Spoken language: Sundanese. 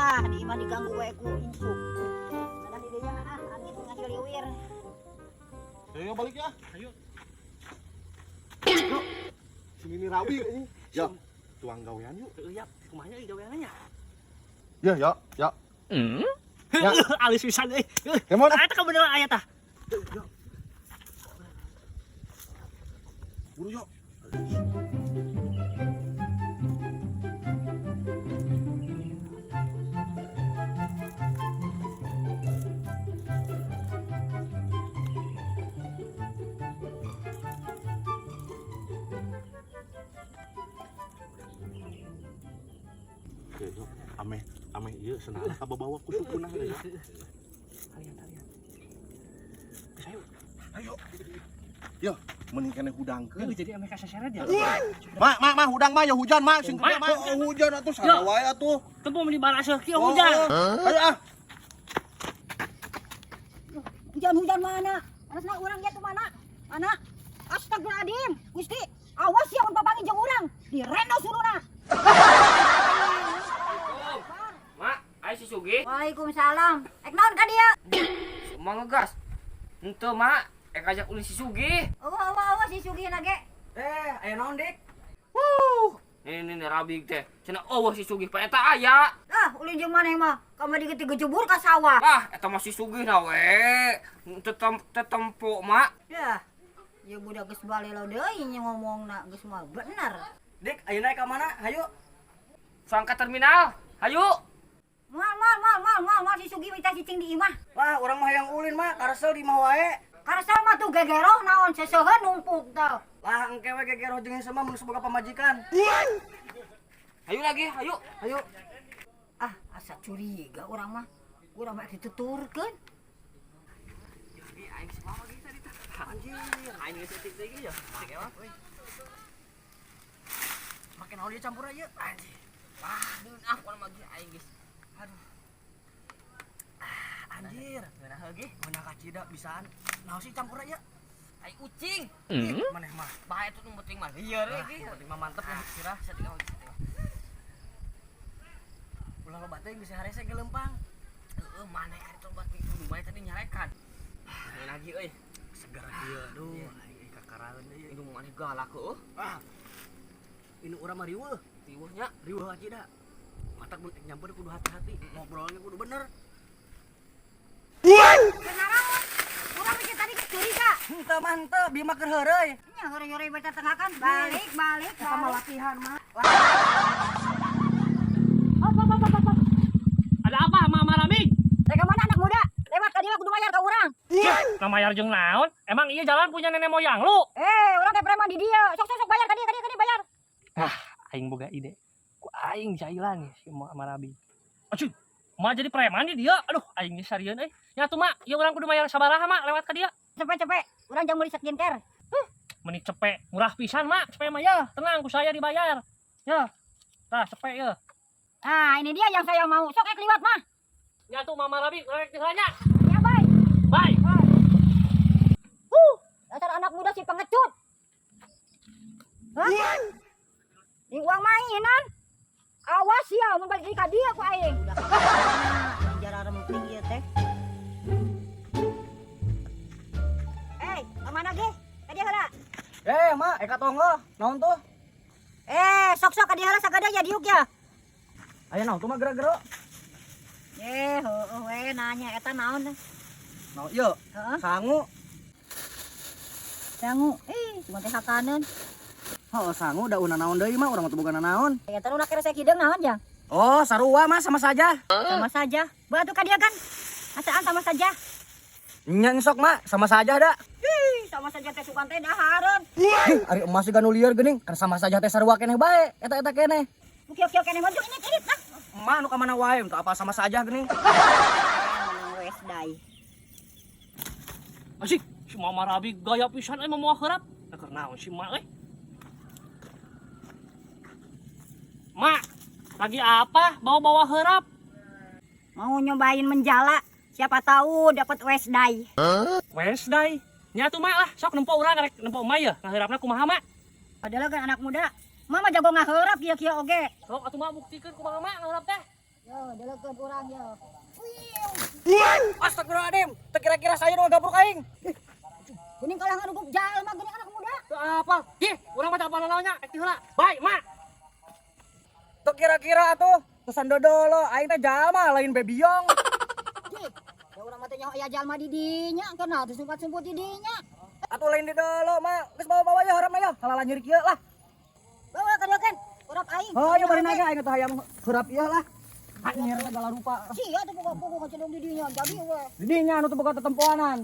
Ah, di imah diganggu wae ku incu. Nah, di dieu ah, anu ngahiliwir. Ayo balik ya. Ayo. Yuk. Sini nih rabi ini. Ya. Tuang gawean yuk. Heuh, yap, kumaha nya gaweanna nya? Ya, ya, ya. Ya. Alus pisan euy. Kemon. Ah, eta kabeneran aya tah. Yuk. Buru yuk. Oke, yuk. Ameh, ameh ieu senana kababawa ku sukuna ya. Talian, talian. Geus ayo. Ayo. Yo, mending keneh hudangkeun. Heuh, jadi ameh kasaseret ya. Mak, mak, mak, hudang mak, ya hujan mak, sing gede Mak, mak, oh, hujan atuh sana wae atuh. Tempo meni baraseuh kieu hujan. Oh, ayo ah. Hujan-hujan mana? Anasna urang dia tuh mana? Mana? Astagfirullahaladzim, Gusti, awas ya mun papanggih jeung urang, direndo suluna. Mak, ayo si Sugi. Waalaikumsalam. Ek naon ka dieu? Semua ngegas. Henteu, Mak. Ek ajak ulin si Sugi. Eueuh eueuh eueuh si Sugi na ge. Eh, aya naon, Dik? Wuh. Nih nih nih Rabig teh. Cenah eueuh si Sugi pa eta aya. Ah, ulin jeung maneh mah, kamari ge gejebur ka sawah. Ah, eta mah si Sugi na we. Tetempo, Mak. Dah. Ya budak geus balelo deui nya ngomongna geus mah bener. Dik, ayeuna ka mana? Hayu. Sang ka terminal. Hayu. Moal moal moal moal moal moal si Sugi minta cicing di imah. Wah, urang mah hayang ulin, Mak. Karesel di imah wae. Karesel mah tuh gegeroh naon seseuheun numpuk tah. Lah, engke we gegeroh jeung sama mun boga pamajikan. Hayu lagi, hayu. Hayu. Ah, asa curiga urang mah. Urang mah dituturkeun. Ih, aing si mama ge tadi tah. Anjir. Aing geus etik teh ge ya. Make mah. Make naon dia campur aja? Anjir. Wah, ngeunah pokona mah ge aing geus. Aduh, Ah, anjir. ngeunah heuh ge. Meunang kacida bisaan. Naon sih campur aja? Aing ucing. Ih, maneh mah. Bae tuh nu penting mah lieur Lah, ge. yang penting mah mantep ya, sirah. Saeutik mah, saeutik mah. Ulah loba teh bisa harese ge leumpang. Heeh, maneh kan itu obat itu lumayan tadi nyarekan. Ngeunah ge euy. Seger kieu, aduh, aing kakaraeun deui. Indung maneh galak heueuh. Ah. Ini urang mah riweuh, Riweuh nya. riweuh kacida. Matak mun nyamper kudu hati-hati, ngobrolnya kudu bener. Kenaraon? Urang mikir tadi geus curiga. Henteu mah henteu, bieu mah keur heureuy. Nya heureuy-heureuy beta tengakan balik balik Eta mah balik. latihan mah. Op op op op op. Ada apa Mama Ramig? Rek ka mana anak muda? Lewat ka dieu mah kudu bayar ka urang. Nah mayar jeung naon? Emang iya jalan punya nenek moyang lu? Eh, urang teh preman di dieu. Sok sok sok bayar ka dieu ka dieu ka dieu bayar. Ah, aing boga ide. Ku aing jailan si Mama Rabi. Aduh, ma jadi preman di dia. Aduh, aing geus sarieun euy. Nya tuh mak, ieu urang kudu mayar sabaraha mak lewat ka dia. Cepet cepet. Urang jang meuli skincare. Meni cepet, murah pisan mak, cepet mah ya. Tenang ku saya dibayar. Ya. Tah, cepet ya. Nah, ini dia yang saya mau. Sok ek liwat mah. Nya tuh Mama Rabi, rek nya. Ya, bye. Bye. Huh, dasar anak muda si pengecut. Hah? Di uang mainan. Awas ya, mun balik deui ka dieu ku aing. Jara remping ieu teh. Eh, ka mana ge? Ka dieu heula. Eh, mak, eka tonggo, naon tuh? Eh, sok-sok ka dieu heula sagada ya diuk ya. Aya naon tuh mah gerak-gerak? Eh, heueuh we nanya eta naon teh? Naon ieu? Heeh, Sangu. sangu. Eh, cuma teh hakaneun. Oh, sangu daunna naon deui mah urang mah teu boga naon. Eta nu keresek hideung naon jang? Oh, sarua mah sama saja. Sama saja. Batu ka dia kan? Asaan sama saja. Nya sok mak, sama saja da. Ih, sama saja teh sugan teh dahareun. Ih, ari emas juga nu lieur geuning, kan sama saja teh sarua keneh bae, eta-eta keneh. Nu kieu-kieu keneh mah jeung ini nah. Emak nu ka mana wae, teu apa sama saja geuning. Menang wes dai. Asik, si Mama Rabi gaya pisan euy moal heurap. Nah, keur naon si mak euy? Mak, lagi apa? Bawa-bawa heurap. Mau nyobain menjala, siapa tahu dapat wesdai. Wednesday. Nya tuh mak lah, sok nempo urang rek nempo emak ya. Ngaheurapna kumaha mak? Padahal kan anak muda, mama jago ngaheurap kieu-kieu oge. Sok atuh mak buktikeun kumaha mak ngaheurap teh. Yo, deleukeun urang yo. Astagfirullahaladzim, teu kira-kira saya nu gabruk aing. Geuning kalah ngadugup jalma geuning anak muda. Teu apa? Gih, urang mah teu apa naonnya, ek heula. Bye, mak. Teu kira-kira atuh, tesan dodolo aing teh jalma lain bebiong. Gih, da urang mah teh nyaho aya jalma di dinya, kenal teh sumput-sumput di dinya. Atuh lain di dolo mah, geus bawa-bawa ya haramna ya, halala nyeri kieu lah. Bawa ka dieu kan, urap aing. Oh, ieu bari naga aing teh hayang heurap ieu lah. Anjir segala rupa. Sia tuh pokok-pokok kacedong di dinya, jadi we. Di dinya anu teu boga tetempoanan.